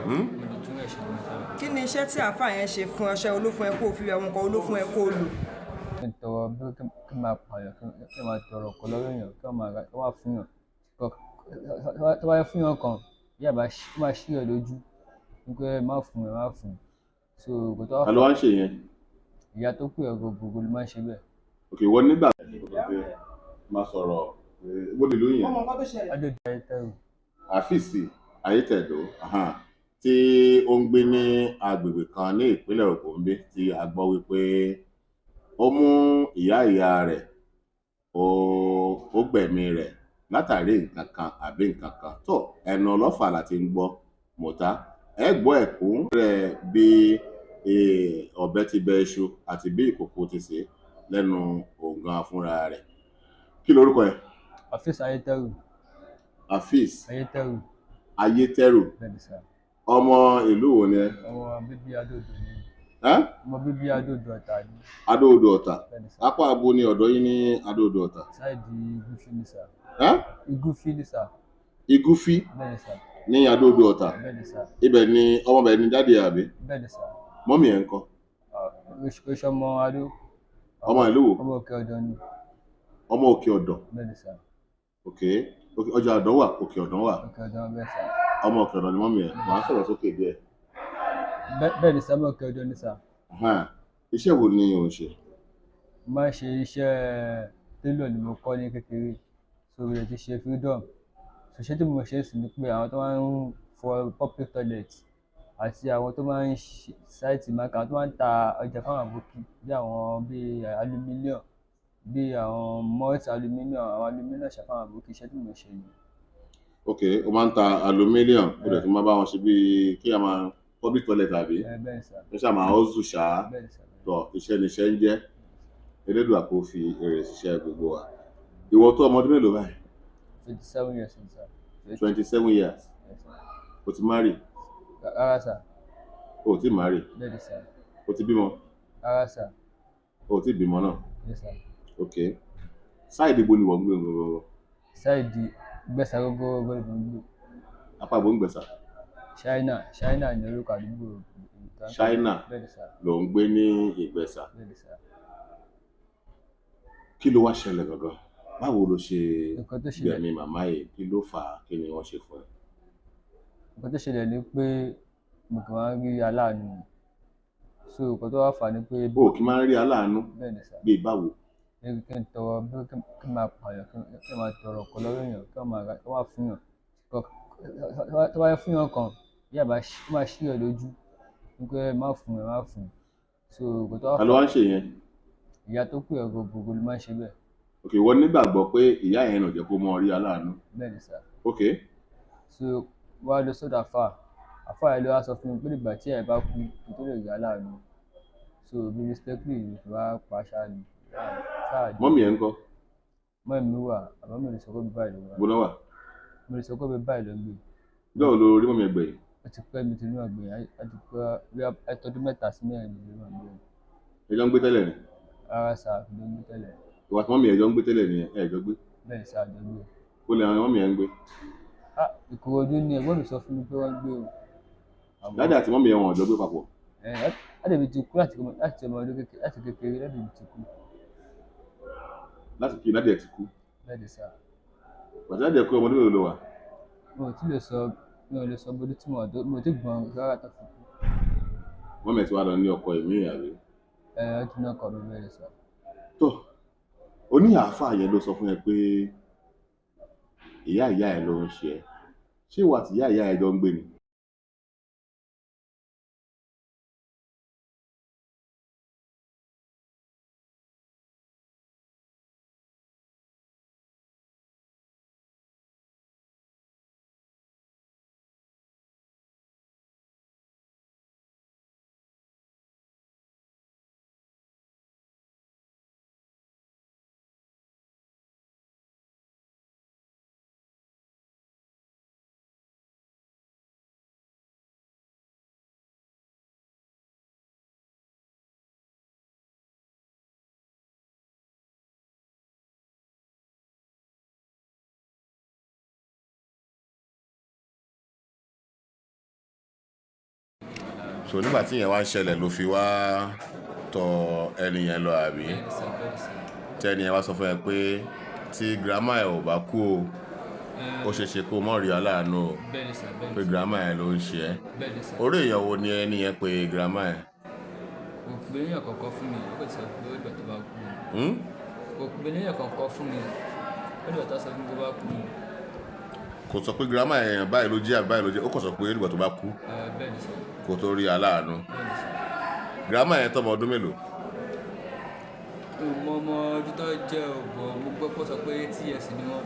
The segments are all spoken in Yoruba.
Mo lè tún ẹ̀ṣẹ̀ mi sára. Kí ni iṣẹ́ tí àáfàá yẹn ṣe fún ọṣẹ olófún ẹ kó o fi àwọn nǹkan olófún ẹ kó o lò? Kí n tọrọ bí kí n máa pààyàn, kí n máa tọrọ ọkọ lọ́wọ́ èèyàn, kí wọ́n máa ra, kí wọ́n máa fún yàn. Tó bá yẹ fún yàn kan, ìyá bá ṣí, ó máa ṣí ẹ lójú. Wípé má fún ẹ, má fún. So kò tó wá Ta ló wá ń ṣe yẹn? Ìyá tó pè ọ́ gbogbo ló máa ń ṣe bẹ́ẹ̀. Ok, ìwọ nígbà máa sọ̀rọ̀ bó lè lóyún yẹn. Ọmọ nǹkan tó ṣẹlẹ̀. Adójú Ayétẹ̀rù. Àfíìsì Ayétẹ̀dó, tí ó ń gbé ní agbègbè kan ní ìpínlẹ̀ Ògùn bí tí a gbọ́ wípé ó mú ìyá ìyá rẹ̀ ó gbẹ̀mí rẹ̀ látàrí nǹkan kan àbí nǹkan kan tó ẹnu ọlọ́fà láti ń gbọ́ mọ̀tá ẹ gbọ́ ẹ̀kún rẹ̀ bí ọ̀bẹ ti bẹ iṣu àti bí ìkòkò ti sè lẹ́nu òǹgàn fúnra rẹ̀. Kí lorúkọ ẹ? Àfíìsì Ayétẹ̀rù. Afeez Ayétẹ̀rù. Ayétẹ̀rù. Bẹ́ẹ̀ni sá. Ọmọ ìlú wo ni ẹ? Ọmọ bíbí Adó-Odò ni. Ẹ́? Ọmọ bíbí Adó-Odò Ọ̀tà ni. Adó-Odò Ọ̀tà. Bẹ́ẹ̀ni sá. Apá abo ni ọ̀dọ̀ yín ní Adó-Odò Ọ̀tà? Sáìdì Igúfí ni sá. Ẹ́? Igúfí ni sá. Igúfí? Bẹ́ẹ̀ni sá. Ní Adó-Odò Ọ̀tà. Bẹ́ẹ̀ni sá. Ibẹ̀ ni ọmọ bẹ̀ ni dáàdì àbí? Bẹ́ẹ̀ni sá. Mọ́mì ẹ̀ ń kọ́? Oṣù ọmọ Adó. Ọmọ ìlú wo? Ọmọ Òkè Ọ̀dọ̀ ni. Ọmọ Òkè Ọ̀dọ̀. Bẹ́ẹ̀ni sá. Ok, ọjà Ọ̀dọ̀ wà, Òkè Ọ̀dọ̀ wà. Òkè Ọ̀dọ̀ bẹ́ẹ̀ sá. Ọmọ Òkè Ọ̀dọ̀ ni mọ́mì ẹ̀, màá sọ̀rọ̀ sókè díẹ̀. Bẹ́ẹ̀ni sá, ọmọ Òkè Ọ̀dọ̀ ni sá. Iṣẹ́ wo ni ò ń ṣe? Mo máa ń ṣe iṣẹ́ télọ̀ ni mo kọ́ ní kékeré. So mo lè ti ṣe freedom. So iṣẹ́ tí mo ṣe sì ni pé àwọn tó máa ń fọ public toilet àti àwọn tó máa ń ṣe site market, àwọn tó máa ń ta ọjà fáwọn àbókí bí àwọn bí aluminium, bí àwọn malt aluminium, àwọn aluminium ṣe fáwọn àbókí, iṣẹ́ tí mo ṣe ni. Ok, o máa ń ta aluminium, o dẹ̀ tún máa bá wọn ṣe bí kí a máa public toilet àbí? Bẹ́ẹ̀ sá. Ó ṣáà máa hustle ṣá. Bẹ́ẹ̀ sá. Tọ̀ iṣẹ́ ni iṣẹ́ ń jẹ́. Elédùà kò fi èrè ṣiṣẹ́ gbogbo wa. Ìwọ tó ọmọ ọdún mélòó báyìí? 27 years sir. 27 years. Yes, sir. O ti marry? Rárá sir. O ò tí marry? Bẹ́ẹ̀ni sir. O ti bímọ? Rárá sir. O ò tí bímọ náà? Yes sir. Ok. Sáìdì bo ni wọ́n ń gbé gbogbo? Sáìdì Gbẹ̀sà gbogbo ni mo ń gbé. Apá bo ń Gbẹ̀sà? Ṣáínà, Ṣáínà ni orúkọ àdúgbò. Ṣáínà Bẹ́ẹ̀ni sir. ló ń gbé ní Ìgbẹ̀sà. Bẹ́ẹ̀ni sir. Kí ló wá ṣẹlẹ̀ gangan? Báwo ló ṣe Nǹkan tó ṣẹlẹ̀ gbẹ̀mí màmá yìí? Kí ló fà á? Kí ni wọ́n ṣe fún ẹ? Nǹkan tó ṣẹlẹ̀ ni pé mo kàn máa ń rí aláàánú. So nǹkan tó wá fà á ni pé. O kì í máa ń rí aláàánú? Bẹ́ẹ̀ni sir. Bí báwo? Kí n tọrọ bí kí n máa pààyàn, kí n máa tọrọ ọkọ lọ́wọ́ èèyàn, kí wọ́n máa ra, kí wọ́n máa fún yàn. Tó bá yẹ fún yàn kan, ìyá bá ṣí, ó máa ṣí ẹ lójú. Wípé má fún ẹ, má fún. So nǹkan tó wá Ta ló wá ń ṣe yẹn? Ìyá tó pè ọ́ gbogbo ló máa ń ṣe bẹ́ẹ̀. Ok, ìwọ nígbàgbọ́ pé ìyá yẹn ò jẹ́ kó mọ rí aláàánú. Bẹ́ẹ̀ni sir. Ok. So wá lọ sọ́dọ̀ àfáà. Àfáà yẹn ló wá sọ fún mi pé nígbà tí ẹ̀ bá kú, kí n tó lè rí aláàánú. So bí respectfully ni fi wá pa ṣáà ni. Mọ́mì ẹ̀ ń kọ́? Mọ́mì mi wà, àmọ́ mi ò lè sọ pé bí báyìí ló wà. Bó ló wà? Mo lè sọ pé bí báyìí ló ń gbé. Ìjọ́ wo lo rí mọ́mì ẹ gbẹ̀yìn? Ó ti pẹ́ mi ti rí wọn gbẹ̀yìn, á ti pẹ́ bí ọdún 3 sí 4 ni mo rí wọn gbẹ̀yìn. Ẹ jọ ń gbé tẹ́lẹ̀ ni? Rárá sá, a jọ ń gbé tẹ́lẹ̀. Ìwà tí mọ́mì ẹ jọ ń gbé tẹ́lẹ̀ ni ẹ jọ gbé? Bẹ́ẹ̀ni sá, a jọ gbé. Ó lè àwọn mọ́mì ẹ ń gbé? Ìkòròdú ni ẹ̀gbọ́n mi sọ fún mi pé wọ́n ń gbé o. Dádì àti mọ́mì ẹ wọn ò jọ gbé papọ̀? Dádì mi ti kú láti ọmọ ọdún kékeré, láti kékeré dádì mi ti kú. Láti kí dádì ẹ ti kú? Bẹ́ẹ̀ni sá. Bàtí dádì ẹ kú ọmọ ọdún mélòó lo wà? Mo ò tí lè sọ, mi ò lè sọ bó tí mo ọdún, mo ti gbọ̀n rárá tó fi kú. Mọ́mì ẹ ti wá lọ ní ọkọ ìmí àbí? Ẹ ó ti ní ọkọ mi bẹ́ẹ̀ sá. Tó, oní àáfàá yẹn ló sọ fún ẹ pé ìyá ìyá ẹ ló ń ṣe ẹ. Ṣé ìwọ àti ìyá ìyá ẹ jọ ń gbé ni? So nígbà tí ìyẹn wá ń ṣẹlẹ̀ ló fi wá tọ ẹni yẹn lọ, àbí? Bẹ́ẹ̀ni sà, bẹ́ẹ̀ni sà. Tí ẹni yẹn wá sọ fún ẹ pé tí grandma ẹ ò bá kú o, ó ṣeé ṣe kó mọ̀ rí aláàánú o. Bẹ́ẹ̀ni sà, bẹ́ẹ̀ni Pé sà. grandma ẹ ló ń ṣe ẹ́. Bẹ́ẹ̀ni sà. Orí èèyàn wo ni ẹni yẹn pé grandma ẹ? Kò pè léèyàn kankan fún mi, ó kò sọ pé ó dìgbà tó bá kú ni. Hmm? Kò pè léèyàn kankan fún mi, ó dìgbà tó sọ fún mi tó bá kú ni. Kò sọ pé grandma ẹ báyìí ló jẹ́ àbí báyìí ló jẹ́, ó kàn sọ pé ó dìgbà tó bá kú Ẹ, bẹ́ẹ̀ni sà. kó tó rí aláàánú. Bẹ́ẹ̀ni sà. Grandma yẹn tọmọ ọdún mélòó? Mi ò mọ ọmọ ọdún tó jẹ́ o, but mo gbọ́ pé ó sọ pé 80 years ni wọ́n.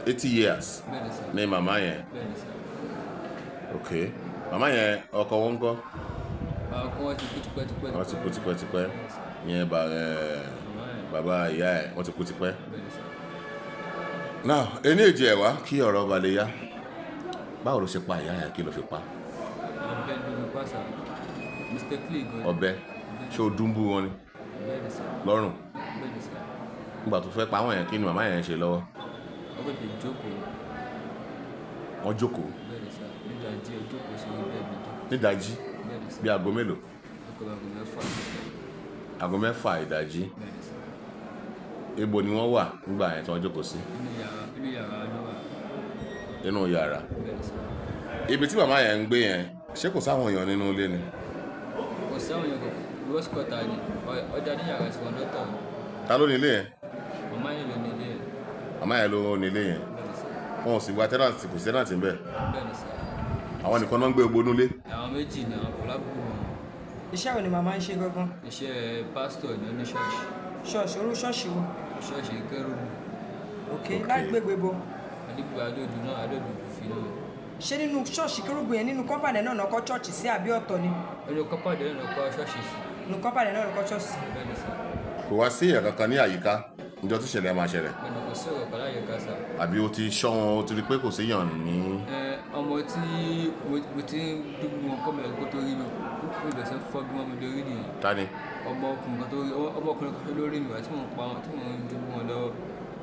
80 years Bẹ́ẹ̀ni sà. ní màmá yẹn? Bẹ́ẹ̀ni sà. Ok, màmá yẹn, ọkọ wọn ńkọ́? Àwọn kan, wọ́n ti kú tipẹ́tipẹ́. Wọ́n ti kú tipẹ́tipẹ́. Ìyẹn bá ẹ Màmá yẹn. Bàbá ìyá ẹ, wọ́n ti kú tipẹ́. Bẹ́ẹ̀ni sà. Now, ení èjì ẹ̀ wá kí ọ̀rọ̀ ba lè yá. Báwo ló ṣe pa ìyá yẹn? Kí ló fi pa? Ọ̀bẹ ni mo pa sà, mistakenly gan. Ọ̀bẹ? Ṣé o dúnbú wọn ni? Bẹ́ẹ̀ni sà. Lọ́rùn? Bẹ́ẹ̀ni sà. Nígbà tó fẹ́ pa wọ́n yẹn, kí ni màmá yẹn ṣe lọ́wọ́? Wọ́n kò lè jókòó. Wọ́n jókòó? Bẹ́ẹ̀ni sà, nídàájí, ẹ jókòó sórí bẹ́ẹ̀dì, jókòó. Nídàájí? Bẹ́ẹ̀ni sà. Bí aago mélòó? Ọkọ̀ aago 6. Aago 6 ìdájí? Bẹ́ẹ̀ni sà. Ibo ni wọ́n wà nígbà yẹn tí wọ́n jókòó sí? Inú yàrá ló wà. Inú yàrá? Bẹ́ẹ̀ni sà. Ibi tí màmá yẹn ń gbé yẹn, ṣé kò sáwọn èèyàn nínú ilé ni? Kò sáwọn èèyàn kankan, rose quarter ni ọjà ní yàrá tí wọ́n lọ́tọ̀. Ta ló ní ilé yẹn? Màmá yẹn ló ní ilé yẹn. Màmá yẹn ló ní ilé yẹn? Bẹ́ẹ̀ni sà. Wọn ò sì gba tenant? Kò sí tenant níbẹ̀? Bẹ́ẹ̀ni sà. Àwọn nìkan náà ń gbé gbogbo inú ilé? Àwọn méjì ni àwọn kòlábù wọn. Iṣẹ́ wo ni màmá ń ṣe gangan? Iṣẹ́ pásítọ̀ ní oní ṣọ́ọ̀ṣì. Ṣọ́ọ̀ṣì orú ṣọ́ọ̀ṣì wo? Ṣọ́ọ̀ṣì Kérúbù. Ok, lágbègbè bo? Àdìgbò Adódù náà, Adódù Kùfì náà. Ṣé nínú ṣọ́ọ̀ṣì Kérúbù yẹn, nínú compound náà náà kọ́ ṣọ́ọ̀ṣì sí, àbí ọ̀tọ̀ ni? Inú compound náà kọ́ ṣọ́ọ̀ṣì sí. Nínú compound náà kọ́ ṣọ́ọ̀ṣì sí. Bẹ́ẹ̀ni sà. Kò wá sí èèyàn kankan ní àyíká níjọ́ tí ìṣẹ̀lẹ̀ máa ṣẹlẹ̀? Bẹ́ẹ̀ni, kò sí ọ̀rọ̀ kan láyé ká sà. Àbí o ti ṣọ́ wọn, o ti rí pé kò séèyàn ní? Ẹ, ọmọ tí mo ti ń dúró wọn kọ́ mi kó tó rí mi, ó bẹ̀rẹ̀ sí fọ́ bí wọ́n mi lórí nìyẹn. Ta ni? Ọmọkùnrin kan tó rí, ọmọkùnrin kan tó lórí mi wá tí mò ń pa wọn, tí mò ń dúró wọn lọ́wọ́,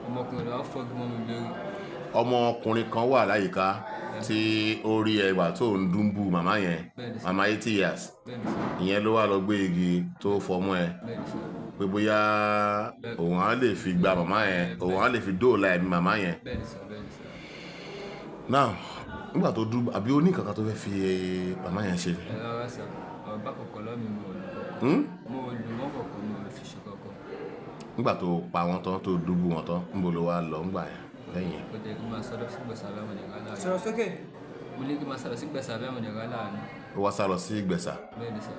ọmọkùnrin lọ́wọ́ fọ́ bí wọ́n mi lórí. Ọmọkùnrin kan wà láyìíká tí ó rí ẹgbà tó ń dúnbù màmá yẹn? Bẹ́ẹ̀ni sà. Màmá 80 years? Bẹ́ẹ̀ni sà. Ìyẹn ló wá lọ gbé igi tó fọmú ẹ? Bẹ́ẹ̀ni sà. Pé bóyá òun á lè fi gba màmá yẹn, òun á lè fi dóòlà ẹ̀mí màmá yẹn? Bẹ́ẹ̀ni sà, bẹ́ẹ̀ni sà. Now, nígbà tó dúró, àbí ó ní kankan tó fẹ́ fi màmá yẹn ṣe? Ẹ, rárá sà, ọ̀rọ̀ bá kọ̀ọ̀kan lọ́ mi, mi ò lù kọ̀ọ̀kan. Hmm? Mo ò lù wọ́n kọ̀ọ̀kan, mi ò fi ṣe kọ̀ọ̀kan. Nígbà tó pa wọ́n tán, tó dúbù wọn tán, níbo ló wá lọ ńgbà yẹn lẹ́yìn yẹn? Ó jẹ́ kí n máa sọ́dọ̀ sí gbèsè abẹ́mọ̀ nìkan láàánú. Sọ̀rọ̀ sókè. Mo ní kí n máa sọ̀rọ̀ sí gbèsè abẹ́mọ̀ nìkan láàánú. Ó wá sá lọ sí Ìgbẹ̀sà? Bẹ́ẹ̀ni sà.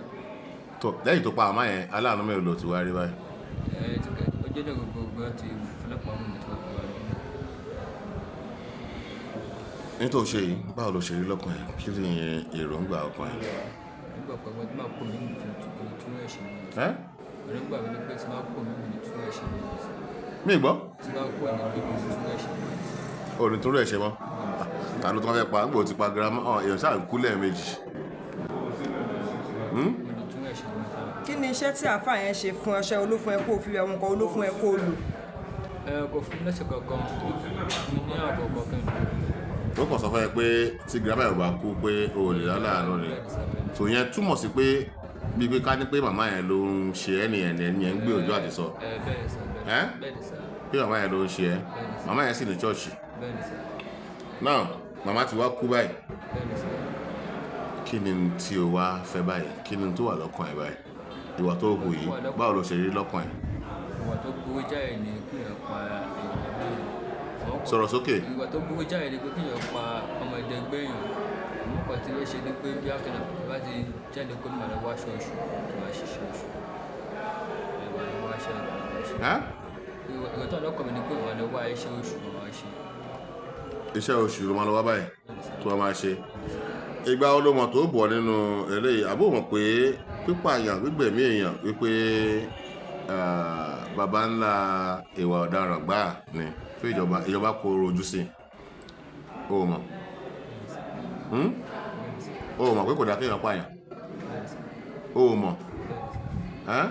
Tó lẹ́yìn tó pa màmá yẹn, aláàánú mélòó ló ti wá rí báyìí? Ẹ ti kẹ ọjọ́ náà gbogbo ti fọlọ́pàá mú mi tí wọ́n fi wá lọ. Nítorí ṣe yìí, báwo ló ṣe rí lọ́kàn ẹ̀? Kí ni èròǹgbà ọkàn ẹ̀? Nígbà pẹ̀lú tí máa kó mi ní tún ẹ̀ṣẹ̀ mi. Ẹ́? Èròǹgbà mi ni pé tí máa kó mi ní tún ẹ̀ṣẹ̀ mi. Mi gbọ́. Tí máa kó ní pé mi tún ẹ̀ṣẹ̀ mi. O ní torí ẹ̀ ṣe mọ́. Ta ló tún fẹ́ pa nígbà tí pa girama ọ̀? Èèyàn ṣáà ń kú lẹ́ẹ̀mejì. Mo ní tún ẹ̀ṣẹ̀ mi sára. Kí ni iṣẹ́ tí àáfàá yẹn ṣe fún ẹ? Ṣé olófún ẹ kó o fi àwọn nǹkan olófún ẹ kó o lò? Ẹ kò fún mi lẹ́sẹ̀ kankan, mi ní àwọn kọ̀ọ̀kan kí n lò. Ó kàn sọ fún ẹ pé tí girama yóò bá kú pé o ò lè láàánú ni. Bẹ́ẹ̀ni sà, bẹ́ẹ̀ni. Tò yẹn túmọ̀ sí pé bíi pé ká ní pé màmá yẹn ló ń ṣe ẹ́ nìyẹn ní ẹni yẹn ń gbé ojú àti sọ. Ẹ, bẹ́ẹ̀ni sà. Ẹ́? Bẹ́ẹ̀ni sà. Pé màmá yẹn ló ń ṣe ẹ́, màmá yẹn sì ní ṣọ́ọ̀ṣì. Bẹ́ẹ̀ni sà. Náà màmá ti wá kú báyìí. Bẹ́ẹ̀ni sà. Kí ni tí o wá fẹ́ báyìí? Kí ni tó wà lọ́kàn ẹ̀ báyìí? Ìwà tó hù yìí, báwo ló ṣe rí lọ́kàn ẹ̀? Ìwà tó burú jáì ni kéèyàn pa èèyàn lórí. Sọ̀rọ̀ sókè. Ìwà tó burú jáì ni pé kéèyàn pa ọmọ ẹ̀dẹ́gbẹ́ èèyàn. Àmọ́ nǹkan tí ó ṣe ni pé bí akẹ́nà bá ti jáde kó máa lọ wá aṣọ oṣù tó máa ṣiṣẹ́ oṣù. Ìwà lọ wá aṣọ oṣù. Ẹ́? Ìwà tó wà lọ́kàn mi ni pé ìwà lọ wá iṣẹ́ oṣù ló máa ṣe. Iṣẹ́ oṣù ló máa lọ wá báyìí tó wá máa ṣe. Ìgbà wo ló mọ̀ tó bọ̀ nínú eléyìí? Àbó mọ̀ pé pípààyàn, gbígbẹ̀mí èèyàn, wípé baba ńlá ìwà ọ̀daràn gbáà ni fún ìjọba, ìjọba kó rojú sí i? O mọ̀? Hmm? O mọ̀ pé kò dáa kéèyàn pààyàn? O mọ̀ ẹ́?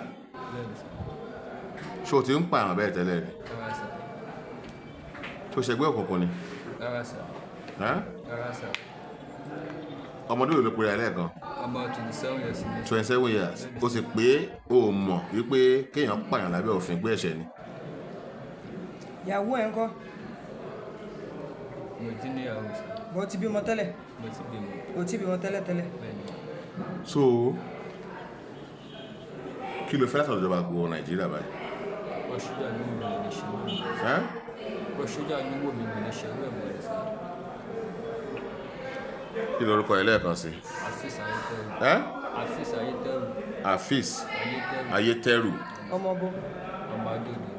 Ṣé o ti ń pààyàn bẹ́ẹ̀ tẹ́lẹ̀ ni? Rárá sà. Ṣé o ṣẹgbẹ́ òkùnkùn ni? Rárá sà. Ẹ́? Rárá sà. Ọmọdé wo ló pe rẹ̀ lẹ́ẹ̀kan? Ọmọ 27 years ni. 27 years. Ó sì pé o mọ̀ wípé kéèyàn pààyàn lábẹ́ òfin gbé ẹ̀ṣẹ̀ ni. Ìyàwó ẹ̀ ń kọ́? Mo ti níyàwó sir. Bọ́ ti bímọ tẹ́lẹ̀? Mo ti bímọ. O ti bímọ tẹ́lẹ̀ tẹ́lẹ̀? Bẹ́ẹ̀ ni. So kí ló fẹ́ látọ̀dọ̀ ìjọba gbogbo Nàìjíríà báyìí? Kọ́ sójà ló wù mí lè ṣe irú ẹ̀ mọ́. Ẹ́? Kọ́ sójà ló wù mí lè ṣe irú ẹ̀ mọ́ sir. Kí lorúkọ ẹ lẹ́ẹ̀kan sí? Afis Ayétẹ́rù. Ẹ́? Afis Ayétẹ́rù. Afis Ayétẹ́rù. Ayétẹ́rù. Ọmọ bo? Ọmọ Adóodò.